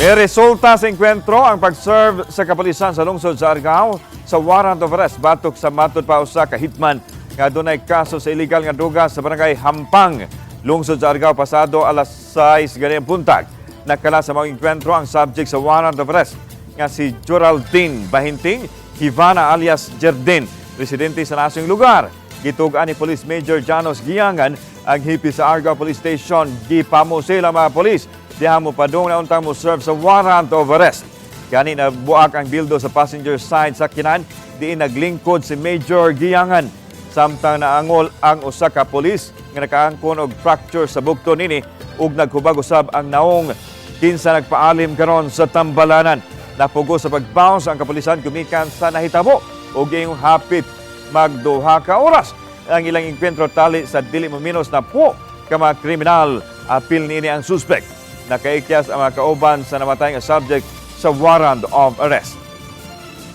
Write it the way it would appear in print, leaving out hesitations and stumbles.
May resulta sa engkwentro ang pag-serve sa kapulisan sa lungsod sa Argao sa warrant of arrest batok sa matud pa usa ka hitman nga dunay kaso sa illegal nga droga sa barangay Hampang, lungsod sa Argao, pasado alas 6 ganing buntag. Nakala sa mga engkwentro ang subject sa warrant of arrest nga si Geraldine Bahinting Hivana alias Jerdin, residente sa nasong lugar. Gitug-an ni Police Major Janos Giangan ang hepe sa Argao Police Station. Gipamusil ang mga polis diha mo padung na untang mo serve sa warrant of arrest. Gani na buak ang bildo sa passenger side sakyanan diin naglingkod si Major Giangan. Samtang naangol ang usa ka polis nga nakaangkon og fracture sa bukto nini ug naghubag usab ang naong kinsa nagpaalim karon sa tambalanan. Napugo sa pag-bounce ang kapulisan gumikan sa nahitabo ug giingong hapit magduha ka oras ang ilang engkwentro tali sa dili mo minos na po ka mga kriminal. Apil niini ang suspect. Nakaikyas ang mga kauban sa namatay nga subject sa warrant of arrest.